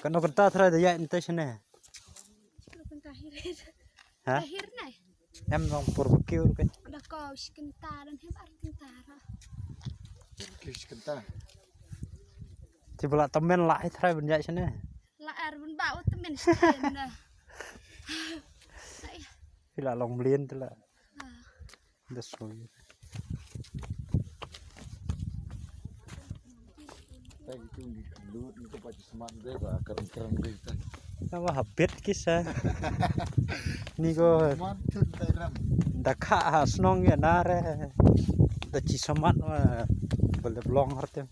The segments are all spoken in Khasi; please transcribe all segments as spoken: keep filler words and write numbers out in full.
Kano kynta trai da ïaid nte shane? Kano kynta hi re. Ha? Hi re ne. Em long por bakiew ruh kan. Da ko shi kynta dan hi bar kynta ra. Ki shi kynta. Ti bala tamen la ai trai ban ïaid shane. La ar ban ba u tamen shi kynta. Ti la long mlien ti la. Ah. Da soi. Tang tu ngi klut ngi ko pa smat de ba keren keren de ta. Nama habit kisa. Ni ko. Smat tu ta ram. Da kha ha snong ya nare. Da chi smat ma bele blong har tem.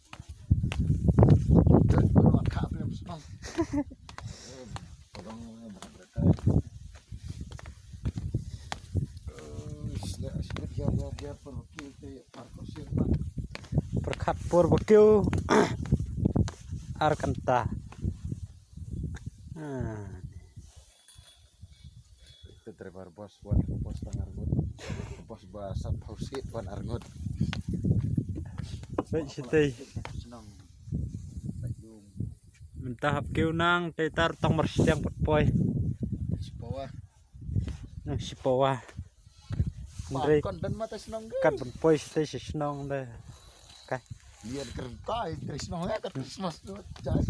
Pyrkhat por bakiew ar kynta. Ah. Te driver bus wan, bus tang arngut. Bus ba sat phaw sit wan arngut. Baik, sitei. Senang. Baik, dum. Mynta hap kiew nang, te tar tang mar siang pat poi. Sipawa. Nang sipawa. Ndrei. Kon dan mata senang ke? Kat ban poi sitei si senang de. Kai. Ïa, kren kai, Krismas, ïa, kat Krismas tu, jai.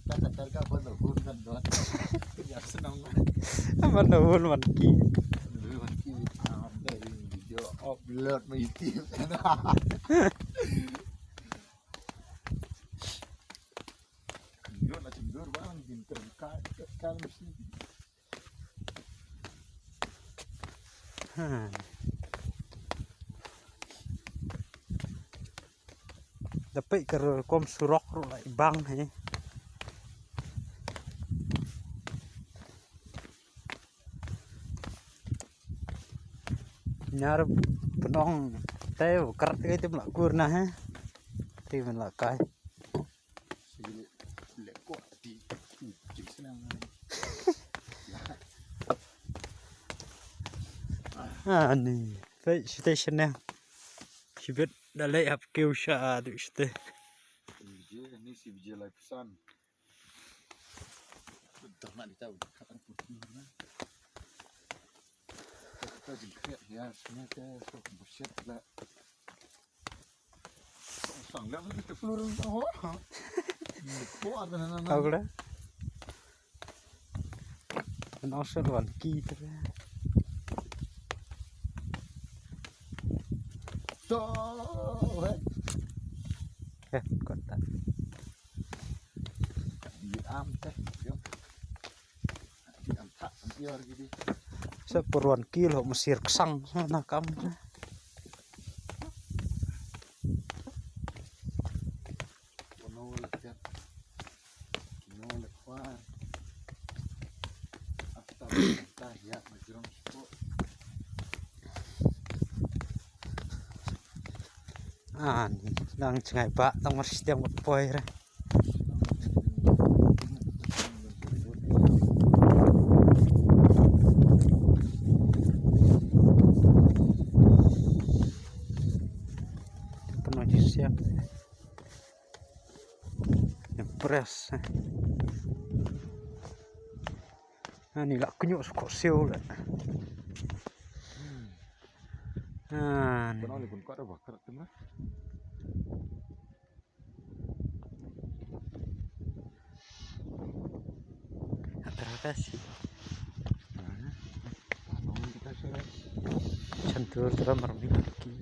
Kat, kat, kat, kat, ban hun kan tu. Ïa, senang. Ban hun man ki. Hun man ki. Am dei video upload ma iti. Kat, kat, kat, mesti. Ha. Da peit ka rukom surok ruh la i bang hi. Nyar pynong te kar te te la kur na he. Te men la kai. Ani, peit station ne. Shibit da leh hap kiew sha du station. Ni si bije lai phew san. Dah nak ditahu. Kita jingkriat ya, sebenarnya kita sok bullshit lah. Sang lem kita peluru. Oh. Kuat na na. Tahu lah. Kan osor wan ki tu. Tuh, eh. Eh, kota. Di am teh. Di am tak, am ior gidi. Sa pyrwan ki lo mesir ksang na kam. Kono le tet. Kono le kwar. After ta ya majrong ko. Ani, dang chngai ba, dang mar sdang ba poi re. Pynno jingsiang. Impress. Ani la kñiuh suk siew la. Ani. Terima kasih. Chantur tera marmi ki.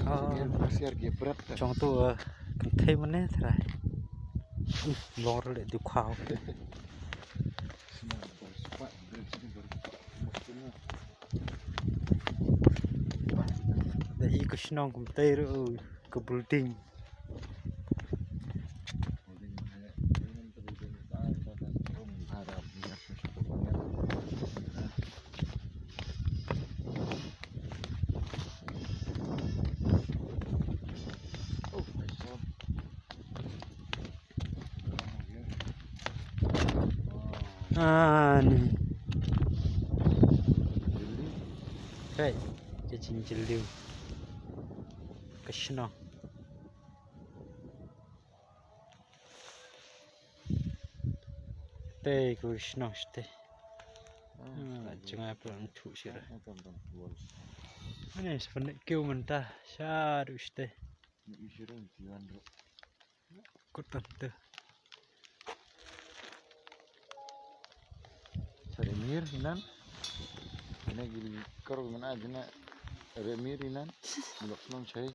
Ah. Jong tu, eh, kynthei mane trai. Long le du khau. Da i ka shnong kumtei ruh ka building. Ani. Peit ka jingjylliew ka shnong. Te ka shnong shatei. Ah, jngai pynlong thuh shuh. Ani sa pynleit kiew mynta shaduh shatei. Kut tang te. Sa re mir inan. Ine gil kor mana jina re mir inan. Lok nong chai.